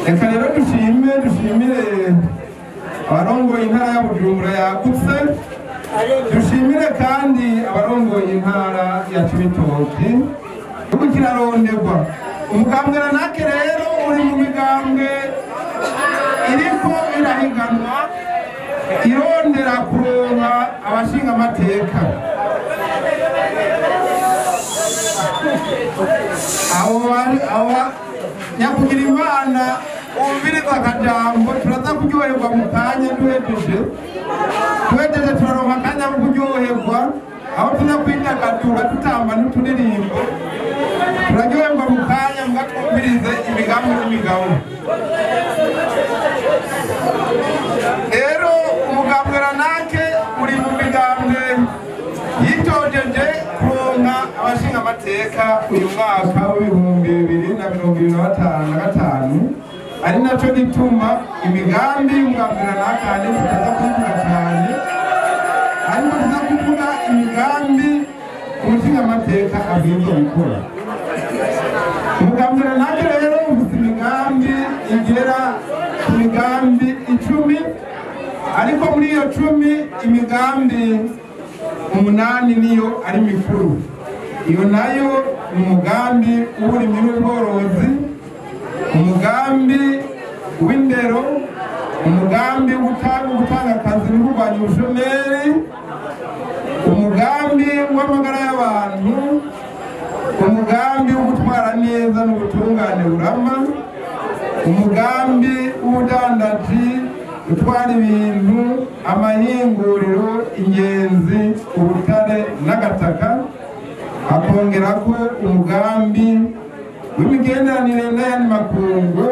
Reka rero dushimire abarongoye intara ya Bujumbura yagutse, dushimire kandi abarongoye intara ya Cibitoki. Ubu kiraronderwa umugambwe RENAC rero uri mu migambwe iriko irahiganwa irondera kuronka abashinga amateka. Abo nyakugira Imana umviriza akajambo, turaza kuryoherwa mu kanya duhejeje turaronka akanya ko kuryoherwa, aho tuza kwidagadura tutamba n'uturirimbo, turaryoherwa mu kanya mbwa twumvirize imigambi n'imigabo. Rero umugambwe RENAC uri mu migambwe yitojeje kuronka abashinga amateka uyu mwaka w'2025, ari naco gituma imigambi y'umugambwe RENAC tutaza kuyivuga cyane, ariko tuza kuvuga imigambi umushinga amateka abwirizwa gukora. Umugambwe RENAC rero ufite imigambi igera ku migambi 10, ariko muri iyo 10 imigambi 8 niyo ari mikuru. Iyo nayo ni umugambi w'uburimyi n'ubworozi, umugambi w'indero, umugambi w'ugutanga akazi no kurwanya ubushomeri, umugambi w'amagara y'abantu, umugambi wo gutwara neza n'ubutungane burama, umugambi w'ubudandaji, gutwara ibintu, amahinguriro, ingenzi, ubutare n'agataka, akongerako umugambi w'imigenderanire n'ayandi makungu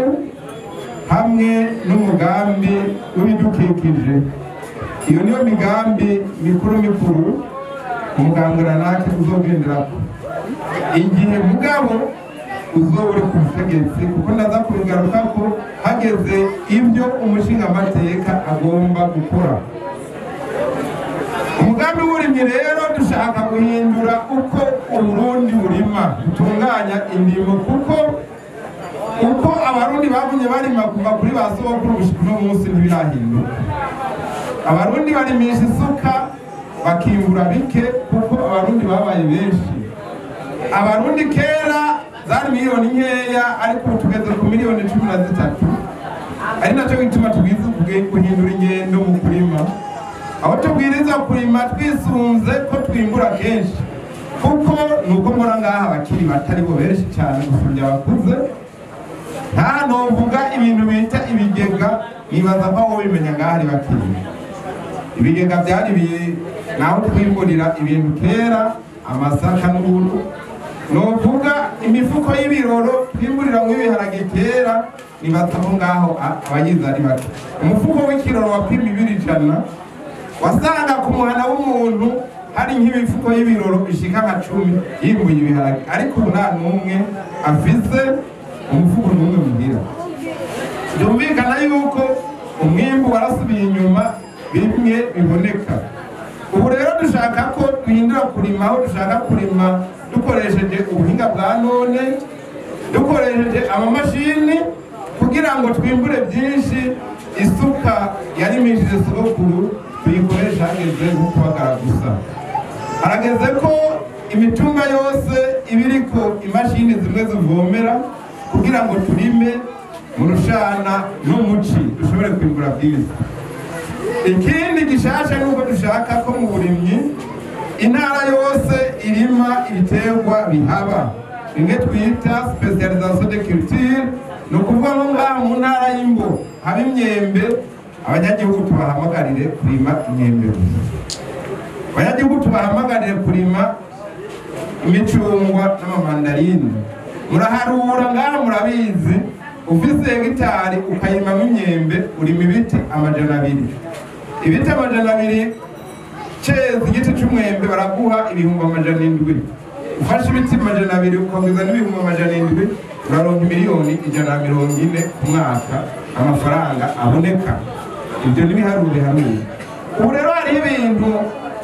hamwe n'umugambi w'ibidukikije. Iyo niyo migambi mikuru mikuru umugambwe RENAC uzogenderako igihe mugabo uzoba uri ku butegetsi, kuko ndaza kubigarukako hageze ibyo umushinga amateka agomba gukora. Umugambi w'uburimyi rero dushaka guhindura uko Uburundi burima, gutunganya indimo, kuko uko Abarundi bagumye barima kuva kuri ba sogokuru gushika uno munsi ntibirahinduka. Abarundi barimisha isuka bakimbura bike, kuko Abarundi babaye benshi. Abarundi kera zari miliyoni nkeya, ariko ubu tugeze ku miliyoni 13, ari naco gituma tubwirizwa guhindura ingendo mu kurima, aho tubwiriza kurima twisunze ko twimbura kenshi, kuko nuko mbona ngaha abakiri batari bo benshi cyane gusumbya abakuze. Nta novuga ibintu bita ibigega, nibaza ko wowe bimenya ngaha ari bakiri. Ibigega byari naho twimburira ibintu kera, amasaka n'uburu. Novuga imifuko y'ibiroro twimburira mu ibiharage kera, nibaza ko ngaho abayizi ari bake. Umufuko w'ikiroro wapima ibiro 100, wasanga ku muhana w'umuntu hari nk'imifuko y'ibiroro ishika nka 10 yimbuye ibiharage, ariko ubu nta n'umwe afise umufuko n'umwe muhira. Byumvikana yuko umwimbu warasubiye inyuma bimwe biboneka. Ubu rero dushaka ko duhindura kurima, aho dushaka kurima dukoresheje ubuhinga bwa none, dukoresheje amamashini kugira ngo twimbure byinshi. Isuka yarimishije sogokuru tuyikoresha hageze nko kubagara gusa. Harageze ko imitumba yose iba iriko imashini zimwe zivomera kugira ngo turime mu rushana n'umuci dushobore kwimbura byiza. Ikindi gishasha nuko dushaka ko mu burimyi intara yose irima ibiterwa bihaba, bimwe twita specialisation de culture. Ni ukuvuga ngo ngaha mu ntara y'Imbo haba imyembe, abanyagihugu tubahamagarire kurima imyembe gusa, abanyagihugu tubahamagarire kurima imicungwa n'amamandarine. Muraharura ngaha murabizi, ufise hegitari ukayimamo imyembe urima ibiti 200, ibiti 200 ceza igiti c'umwembe baraguha 700,000. Ufashe ibiti 200 ukongeza n'700,000 uraronka miliyoni 140 ku mwaka, amafaranga aboneka. Ibyo n'ibiharuro biharuye. Ubu rero hariho ibintu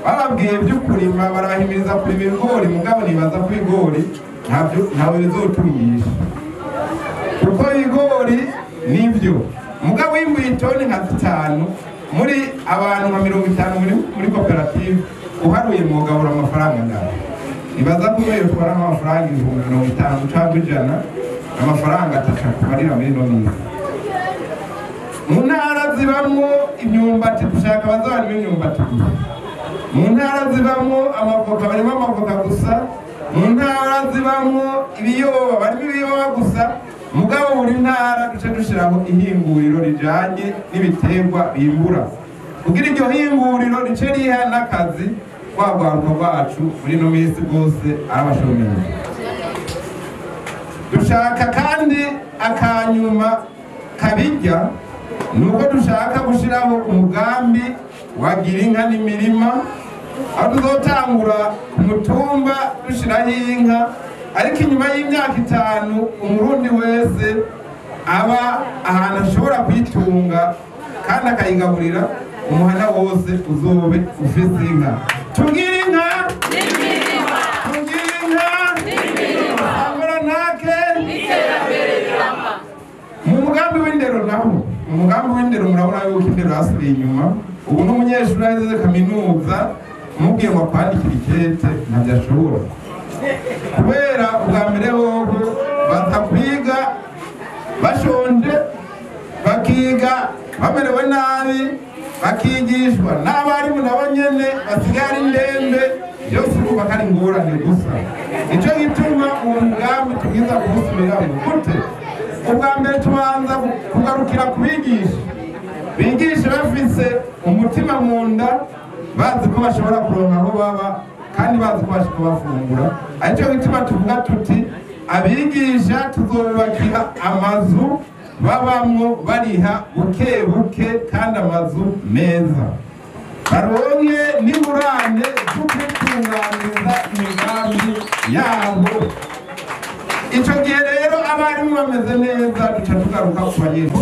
bababwiye byo kurima, barabahimiriza kurima ibigori, mugabo nibaza ko ibigori ntawe bizotungisha. Kuko ibigori nivyo mugabo wimbuye itoni nka 5 muri abantu nka 50 muri koperative uharuye mwogabura amafaranga ngaho. Ibaza ko uyo twara amafaranga 50,000 cyangwa 100 amafaranga atashaka muri no minsi. Mu ntara zibamwo imyumbati dushaka bazabana imyumbati gusa. Mu ntara zibamwo amavoka barimo amavoka gusa. Mu ntara zibamwo ibiyoba barimo ibiyoba gusa. Mugabo buri ntara duce dushiraho ihinguriro rijanye n'ibiterwa bimbura. Kugira iryo hinguriro rice riha n'akazi rwagwaruka rwacu muri no minsi rwose arabashomeye. Dushaka kandi akanyuma kabijya nuko dushaka gushiraho umugambi wa Girinka n'imirima, aho tuzotangura ku mutumba dushiraho inka, ariko inyuma y'imyaka 5 umurundi wese aba ahantu ashobora kwitunga kandi akayigaburira umuhana wose uzobe ufise inka. Tugire inka n'imirima, tugire inka n'imirima, nake n'iterambere rirama. Mu mugambi w'indero naho, mu mugambi w'indero murabona yuko indero yasubiye inyuma. Ubu n'umunyeshuri ahejeje kaminuza umubwiye ngo akwandikire ikete ntabyo ashobora, kubera ubwa mbere hoho baza kwiga bashonje, bakiga bamerewe nabi, bakigishwa n'abarimu nabo nyene basigaye ari ndembe, byose urumva ko ari ingorane gusa. Nico gituma uwo mugambi tubwiza kuwusubiramo. Gute? Ubwa mbere tubanza kugarukira kubigisha, bigisha bafise umutima mu nda, bazi ko bashobora kuronka aho baba kandi bazi ko bashobora bafungura. Aricyo gituma tuvuga tuti abigisha tuzobubakira amazu babamwo bariha buke buke kandi amazu meza, baronke n'ingurane zo kwitunganiriza imigambi yabo. Ico gihe rero abarimu bameze neza duca tugaruka ku banyeshuri.